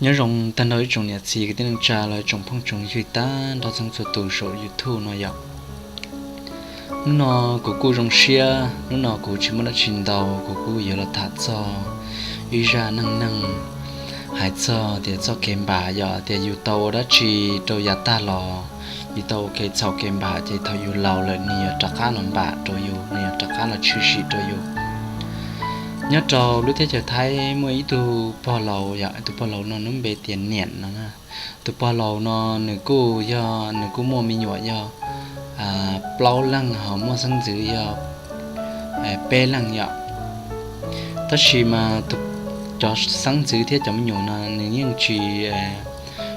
Nyob zoo tag nrho ib tsoom niam txiv kwv tij neej tsa los tsoom phooj tsoom ywg tag nrho txhua txhua tus saum YouTube no yom. Hnub no kuv kuj zoo siab, hnub no kuv tsis muaj dab tsi ntau, kuv kuj yuav los tham txog ib zaj neej neeg hais txog tias txoj kev npam yom, tias yus tau ua dab tsi rau yav tag los, yus tau ua kev txhaum kev npam ces thaum yus laus lawm nws yuav rov qab los npam rau yus, nws yuav rov qab los tshwm sim rau yus. Nyob rau lub teb chaws Thaib muaj ib tug pog laus yom, tus pog laus no lub npe tias Niam no. Tus pog laus no nws kuj yog, nws kuj muaj me nyuam yog plaub leeg, ho muaj xeeb ntxwv yog peb leeg yom. Tab sis mas cov xeeb ntxwv thiab cov me nyuam no nws yeej tsis,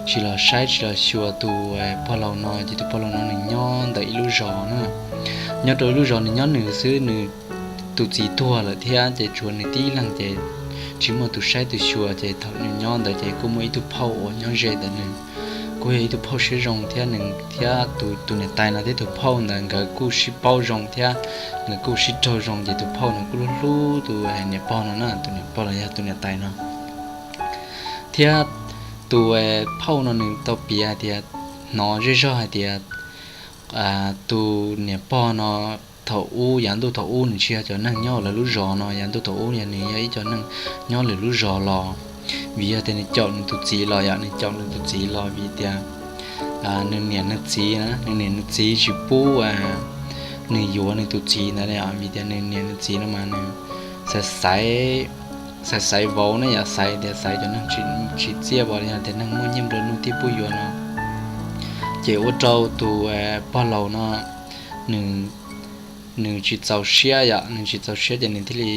tsis los saib tsis los xyuas tus pog laus no, ces tus pog laus no nws nyob ntawm ib lub zos na. Nyob rau ib lub zos nws nyob nws xwb, nws tus txiv tuag lawm thiab ces tsuas nws tib leeg ces tsis muaj tus saib tus xyuas, ces thaum nws nyob ntawd ces kuj muaj ib tug phauj uas nyob ze ntawm nws, kuj yog ib tug phauj siab zoo thiab nws thiab tus niam tais no thiab tus phauj ntawd nkawd kuj sib paub zoo thiab nkawd kuj sib raug zoo, ces tus phauj no kuj hlub hlub tus niam pog no na, tus niam pog los yog tus niam tais no. Thiab tus phauj no nws tau piav hais tias, hnov zej zog hais tias tus niam pog no thaum ub, yav ntuj thaum ub nws tsis yog cov neeg nyob lawv lub zos no, yav ntuj thaum ub yog nws yog ib co neeg nyob lwm lub zos los, vim yog tias nws caum nws tus txiv los yom, nws caum nws tus txiv los vim tias nws niam nws txiv, nws niam nws txiv tsis pub nws yuav nws tus txiv ntawd, vim tias nws niam nws txiv no mas nws xaiv xaiv vauv ne yom, xaiv tias xaiv cov neeg tsis txiaj vos li, yog tias neeg muaj nyiaj nplua nuj thiaj pub yuav no. Ces ua rau tus pog laus no nws tsis txaus siab yom, nws tsis txaus siab ces nws thiaj li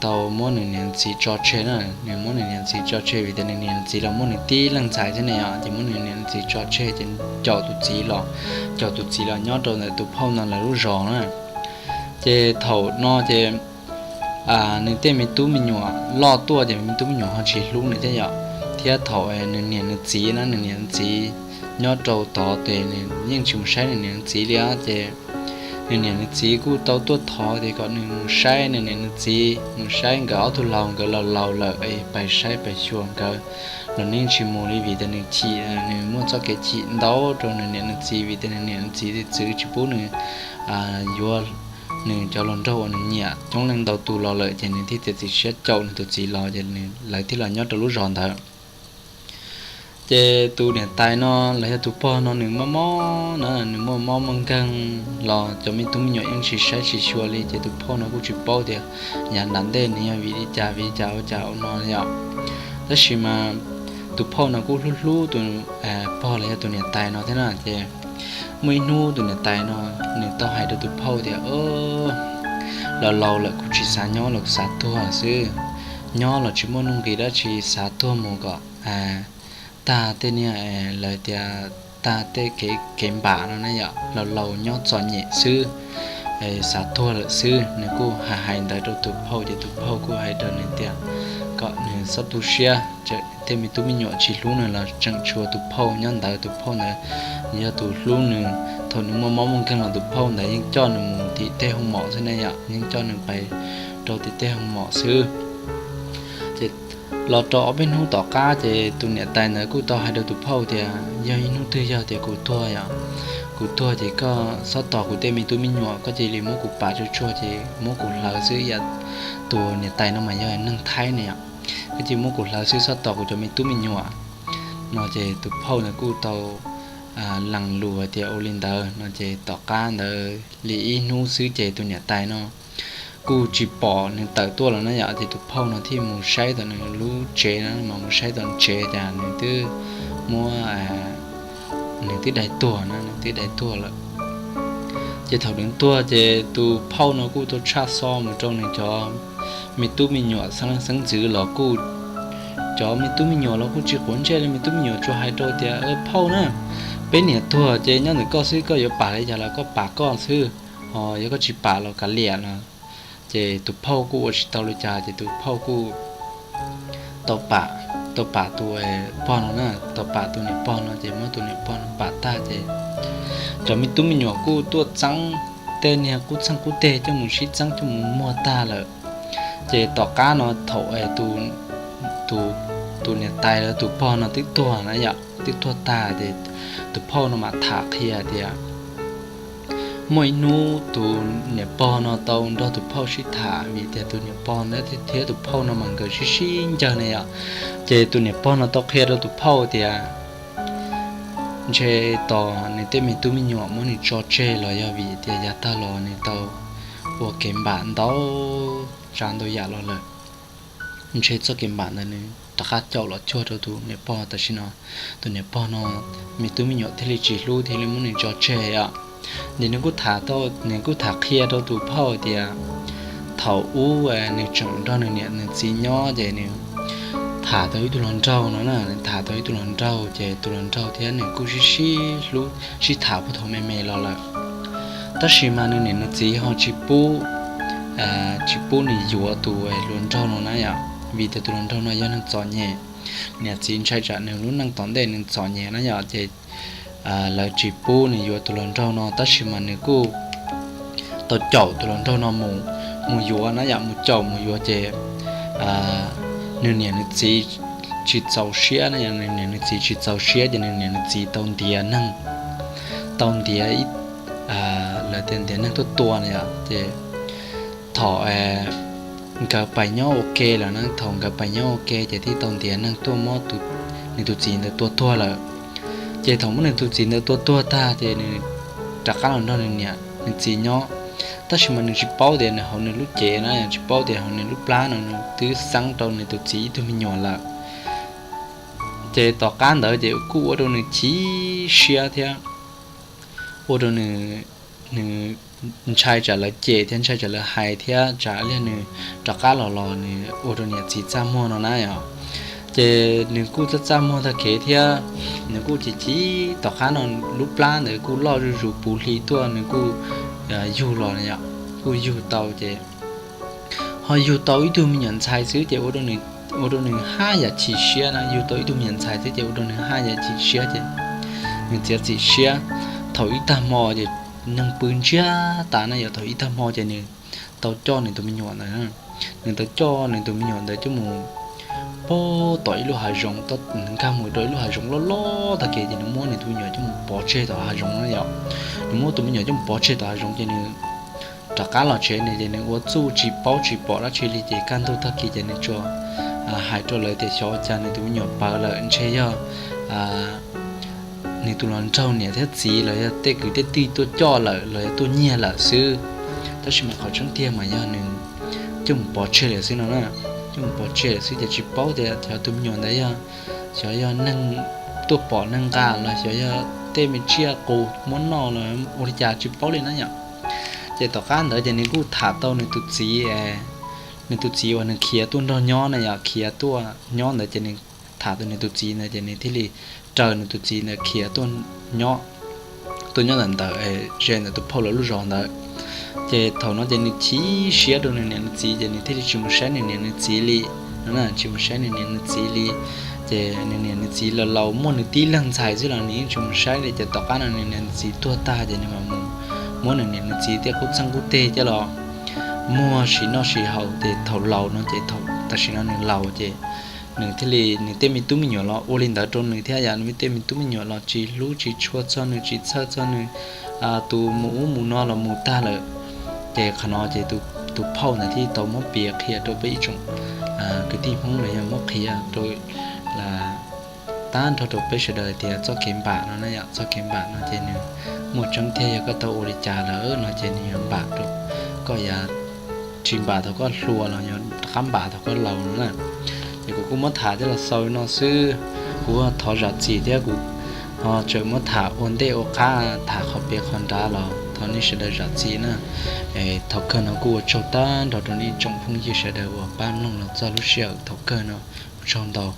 tau muab nws niam txiv tso tseg na. Nws muab nws niam txiv tso tseg vim tias nws niam txiv los muaj nws tib leeg ntxhais thiab ne yom, ces muab nws niam txiv tso tseg ces caum tus txiv los, caum tus txiv los nyob rau ntawm tus phauj no lawv lub zos na. Ces thaum no ces nws tej me tub me nyuam loj tuaj ces me tub me nyuam ho tsis hlub nws thiab yom. Thiab thaum nws niam nws txiv na, nws niam nws txiv nyob rau tod ces nws yeej tsis mus saib nws niam nws txiv li os. Ces nws niam nws txiv kuj tau tuaj thov tias kom nws mus saib nws niam nws txiv, mus saib nkawd ob tug laus, nkawd laus laus lawm es pais saib pais xyuas nkawd los nws yeej tsis mus li vim tias nws chim, nws muaj txoj kev chim ntau rau nws niam nws txiv vim tias nws niam nws txiv txwv tsis pub nws yuav nws cov hluas nraug uas nws nyiam coob leej ntau tus los lawm ces nws thiaj txiav txim siab caum nws tus txiv los ces lawv thiaj los nyob rau lub zos ntawd. Ces tus niam tais no los yog tus pog no nws mob mob na, nws muaj mob muaj nkeeg los cov me tub me nyuam yeej tsis saib tsis xyuas li ces tus phauj no kuj tsis paub tias yav nram ntej nws yog vim li cas vim li cas ua cas ua no yom. Tab sis mas tus phauj no kuj hlub hlub tus pog los yog tus niam tais no thiab na. Ces muaj ib hnub tus niam tais no nws tau hais rau tus phauj tias, laus laus lawm kuv tsis xav nyob los kuv xav tuag xwb. Nyob los tsis muaj nuj nqis dab tsi, xav tuag mus kom tag tej niag lawv tias tag tej kev npam no na yom, laus laus nyob txom nyem xwb, xav tuag lawm xwb. Nws kuj hais hais ntawd rau tus phauj ces tus phauj kuj hais rau nws tias kom nws txhob tu siab, tej me tub me nyuam tsis hlub nws los tseem tshuav tus phauj nyob ntawd, tus phauj ntawd yog tus hlub nws. Thaum nws muaj mob muaj nkeeg los tus phauj ntawd yeej coj nws mus tim tej hoo mom xwb ne yom, yeej coj nws pais rau tim tej hoo mom xwb. Ces los rau ob peb hnub tom qab ces tus niam tais ntawd kuj tau hais rau tus phauj tias yog ib hnub twg yog tias kuv tuag yom, kuv tuag ces koj txhob tos kuv tej me tub me nyuam, koj cia li muab kuv pam tsuag tsuag ces muab kuv hlawv xwb. Tus niam tais no mas yog neeg Thaib ne yom, koj cia li muab kuv hlawv xwb txhob tos kuv cov me tub me nyuam no. Ces tus phauj ntawd kuj tau lees lus tias ua li ntawd no. Ces tom qab ntawd li ib hnub xwb ces tus niam tais no kuj tsis pom nws tawm tuaj los na yom, ces tus phauj no thiaj mus saib tom nws lub tsev no, mas mus saib tom tsev cas nws twb muab, nws twb dai tuag na, nws twb dai tuag lawm. Ces thaum nws tuag ces tus phauj no kuj tau tshaj xov mus rau nws cov me tub me nyuam xeeb leej xeeb ntxwv los kuj, cov me tub me nyuam los kuj tsis quav ntsej li, me tub me nyuam tsuas hais rau tias, phauj na, peb niam tuag ces nyob ntawm koj xwb, koj yuav pam li cas los koj pam koj xwb, ho yog koj tsis pam los kav liam no. Ces tus phauj kuj ua tsis tau li cas ces tus phauj kuj tau pam, tau pam tus pog no na, tau pam tus niam pog no ces muab tus niam pog no pam tag ces cov me tub me nyuam kuj tuaj txeeb tej niag qub txeeg qub teg coj mus sib txeeb coj mus muag tag lawm. Ces tom qab no thaum tus tus niam tais los tus pog no twb tuag na yom, twb tuag tag ces tus phauj no mam tham qhia tias muaj ib hnub tus niam pog no tau nrog tus phauj sib tham vim tias tus niam pog no thiab tus phauj no mas nkawd sib sib ncawg na yom. Ces tus niam pog no tau qhia rau tus phauj tias ntshe tos nws tej me tub me nyuam muab nws tso tseg los yog vim tias yav tag los nws tau ua kev npam ntau tsav ntau yam los lawm. Ntshe txoj kev npam ntawd nws rov qab caum los cuag rau tus niam pog tam sim no, tus niam pog no me tub me nyuam thiaj li tsis hlub thiaj li muab nws tso tseg os. Ces nws kuj tham, nws kuj tham qhia rau tus phauj tias thaum ub nws tseem nrog nws niam nws txiv nyob ces nws tham tau ib tug hluas nraug no na, nws tham tau ib tug hluas nraug ces tus hluas nraug thiab nws kuj sib sib hlub sib tham puag thaum me me los lawm. Tab sis mas nws niam nws txiv ho tsis pub, tsis pub nws yuav tus hluas nraug no na yom, vim tias tus hluas nraug no yog neeg txom nyem. Niam txiv ntshai tsam nws lub neej tom ntej nws txom nyem na yom, ces lawv tsis pub nws yuav tus hluas nraug no, tab sis mas nws kuj tau caum tus hluas nraug no mus yuav na yom, mus caum mus yuav ces nws niam nws txiv tsis txaus siab na, nws niam nws txiv tsis txaus siab ces nws niam nws txiv tau ntiav neeg, tau ntiav, lawv tias ntiav neeg tuaj tua na yom, ces thaum nkawd pais nyob ua ke lawm na, thaum nkawd pais nyob ua ke ces thiaj tau ntiav neeg tuaj muab nws tus txiv ntawd tua tuag lawm. Ces thaum muab nws tus txiv ntawd tua tuag tag ces nws rov qab los nrog nws niam nws txiv nyob, tab sis mas nws tsis paub tias nws hauv nws lub cev na, tsis paub tias hauv nws lub plab no nws twb xeeb rau nws tus txiv ib tug me nyuam lawm. Ces tom qab ntawd ces kuj ua rau nws chim siab thiab ua rau nws, nws ntshai tsam lawv cem thiab ntshai tsam lawv hais thiab tsam ib pliag nws rov qab los los nws ua rau niam txiv txaj muag no na yom. Ces nws kuj txaj txaj muag tag kev thiab nws kuj chim chim, tom qab no lub plab ntawd kuj loj zuj zus puv hli tuaj, nws kuj yug los yom, kuj yug tau ces ho yug tau ib tug me nyuam ntxhais xwb ces ua rau nws haj yam chim siab na, yug tau ib tug me nyuam ntxhais xwb ces ua rau nws haj yam chim siab ces nws txiav txim siab. Thaum ib tag hmo ces neeg pw ntsiag tas na yom, thaum ib tag hmo ces nws tau coj nws tus me nyuam ntawd, nws tau coj nws tus me nyuam ntawd coj mus pov tom ib lub hav zoov, nkag mus rau ib lub hav zoov loj loj tag kev ces nws muab nws tus me nyuam coj mus pov tseg tom hav zoov na yom. Nws muab tus me nyuam coj mus pov tseg tom hav zoov ces nws rov qab los tsev nws ces nws ua txuj tsis paub tsis pom dab tsi li ces kaj ntug tag kis ces nws tsuas hais rau lawv tias xyov cas nws tus me nyuam ploj lawm, ntshe yog nws tus hluas nraug niam thiab txiv los yog tej kwv tej tij tuaj coj lawm los yog tuaj nyiag lawm xwb. Tab sis mas qhov tseeb tiag mas yog nws coj mus pov tseg lawm xwb no na, coj mus pov tseg lawm xwb ces tsis paub tias xyov tus me nyuam ntawd yog, xyov yog neeg tuaj pom neeg nqa los xyov yog tej me tsiaj qus muab noj los ua li cas tsis paub li na yom. Ces tom qab ntawd ces nws kuj tham tau nws tus txiv, nws tus txiv uas nws khiav tuaj nrog nyob na yom, khiav tuaj nyob ntawd ces nws tham tau nws tus txiv ntawd ces nws thiaj li raws nws tus txiv ntawd khiav tuaj nyob, tuaj nyob ntawm ntawd, ze ntawm tus phauj lawv lub zos ntawd. Ces thaum no ces nws chim siab rau nws niam nws txiv ces nws thiaj li tsis mus saib nws niam nws txiv li no, tsis mus saib nws niam nws txiv li. Ces nws niam nws txiv los laus muaj nws tib leeg ntxhais xwb los nws yeej tsis mus saib li. Ces tom qab no nws niam nws txiv tuag tag ces nws mam mus muab nws niam nws txiv tej qub txeeg qub teg coj los muag sim noj sim haus ces thaum laus no ces tam sim no nws laus ces nws thiaj li, nws tej me tub me nyuam los ua li ntawd rau nws thiab yom, nws tej me tub me nyuam los tsis hlub tsis tshua txog nws, tsis txhawj txog nws, tus mus ub mus no los mus tag lawm. Ces qhov no ces tus phauj ntawd thiaj tau muab piav qhia rau peb ib tsoom kwv tij Hmoob los yog muab qhia rau tag nrho rau peb sawv daws tias txoj kev npam no na yom, txoj kev npam no ces nws muaj tseeb tiag, yog koj tau ua li cas lawm no ces nws yuav npam rau koj yav, tsis npam thaum koj hluas los yuav rov qab npam thaum koj laus no na. Ces kuv kuj muab tham coj los xaus li no xwb, kuv thov zam txim thiab kuv ho tseem muab tham ua ntej ua qab tham qhov pem qhov nrad los thov nej sawv daws zam txim na. Thaum kawg no kuj ua tsaug tag nrho rau nej tsoom phooj ywg sawv daws uas pab mloog los txog lub sij hawm thaum kawg no, ua tsaug ntau.